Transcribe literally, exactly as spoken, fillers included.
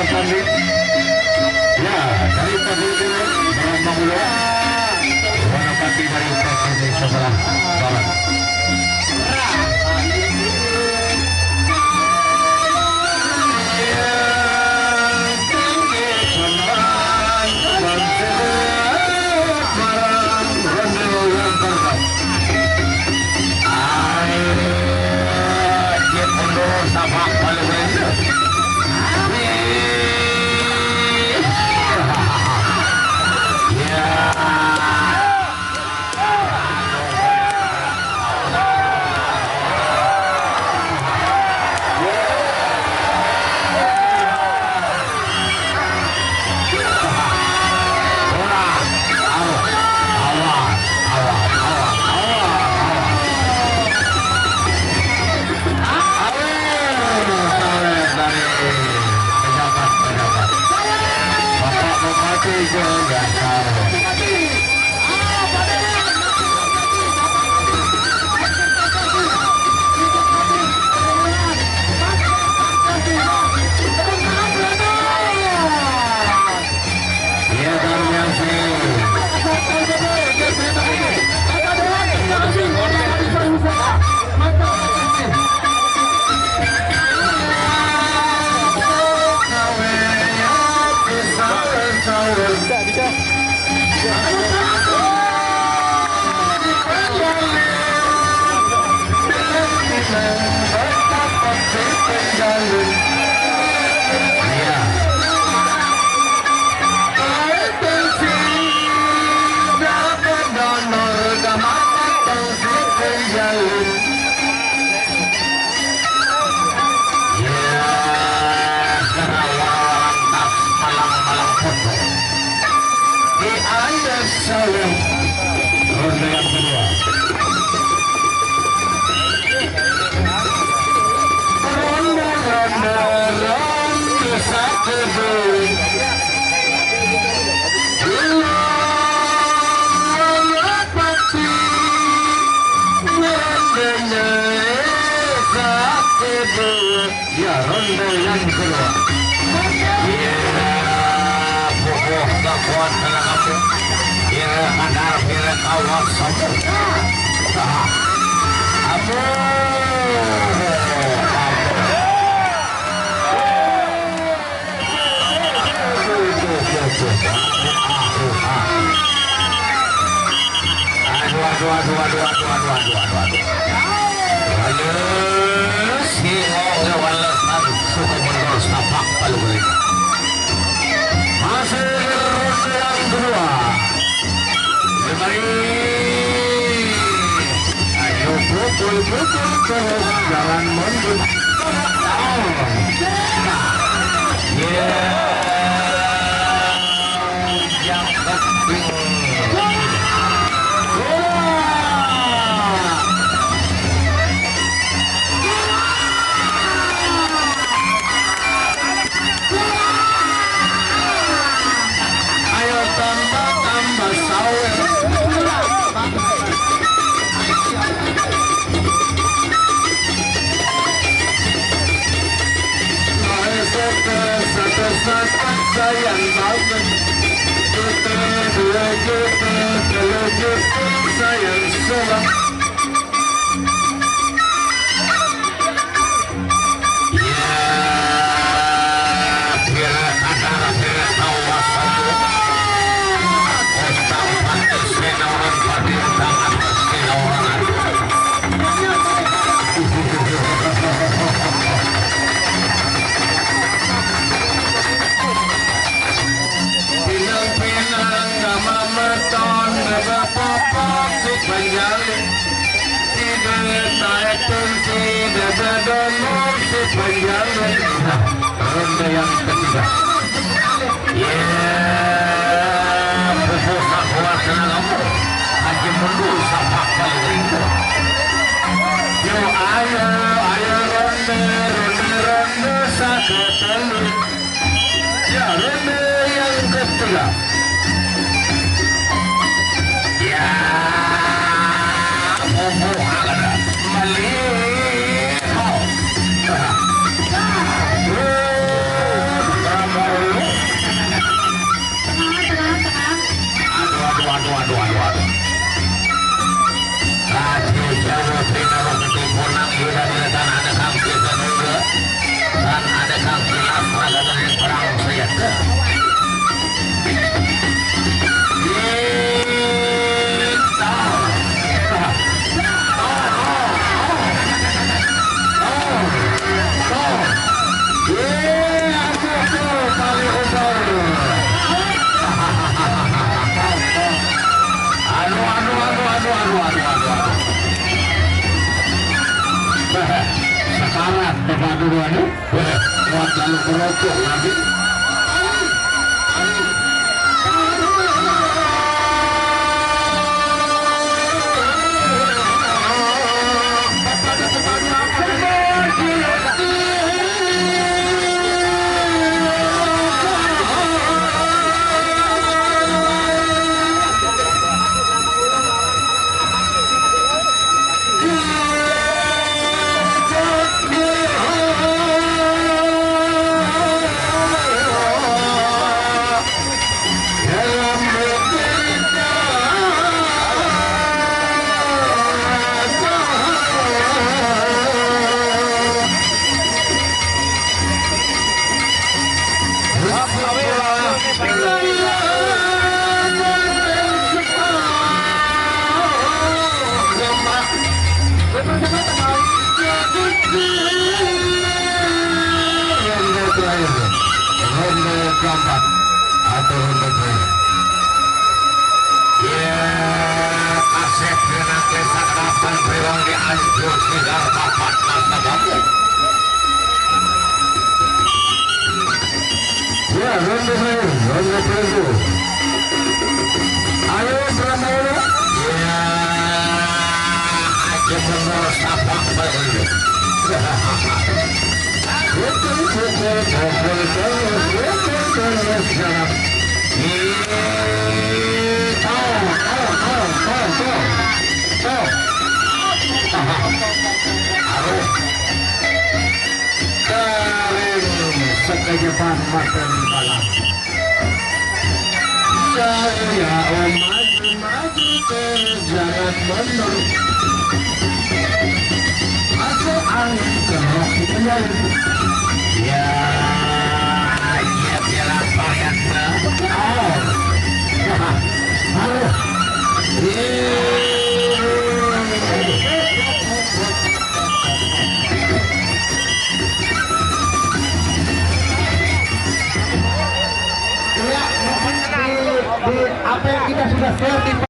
Ya, dari Pak Gubernur, Bambang Ulo. Warna pati dari P K D sebelah barat. Bapak Bupati juga tahu. Iya, Bang Yasin. Ya, Karawang lantas malang-malang foto. Di atas sawah. Ronde yang kedua. Ronde, ronde, ronde satu dulu. Ronde pati. Rondenya satu dulu. Ya, ronde yang kedua. Iya, pokok tak kuat kena kamu. Kira kadar, kira kawas kamu. Ah, aduh. Aduh, aduh, aduh, aduh. Aduh, aduh, aduh, aduh. Wales, hingga wales, aduh, suka mundur, setapak palu beri. Masih ronde yang kedua. Kembali. Ayo, pukul, pukul terus, jangan mundur. Iya. Ayo tambah, tambah sawit. Satu, satu, satu, sayang banget. Juta, dua juta, tiga juta, sayang sulam. Ya, pira kadar, pira kawasan. Utang pati sinawan, pati utang atas sinawan. Pinang-pinang gak mameton, gak bapak si penjali. Tidak tahu si dada dono si penjali. Nah, ronde yang ketiga. Ya, pupuk sakuat tenagamu. Haji mundur sapak paling rindu. Yo, ayo, ayo, ronde, ronde, ronde, satu telu. Ya, ronde yang ketiga. Ya, pupuk agak melihat. Punang Yuda Yuda tan ada kang kita nunggu. Tan ada kang kilas raga dari perang saya. Kita. Anu, anu, anu, anu, anu, anu, anu, anu, anu. Sekarat, Bapak dulu, anu. Weh, kuat lalu kerotok lagi. Ronde terakhir, ronde keempat atau ronde terakhir. Ya, kasep kena kesak kapan Priwang dianjur sigar papat masa kamu. Ya, ronde terakhir, ronde penentu. Ayo, Pramana. Ya, aja menurut sapak baru. Tahu, tahu, tahu, tahu, tahu. Tahu. Aduh. Karing sakajapan matan malam. Saya, oh, maju, maju terus, jangan mundur. Masuk angin kerok mendayu. Ya, ya, ya, varian, oh. Aduh. Iya. Iya, mungkin di, di apa yang kita sudah share di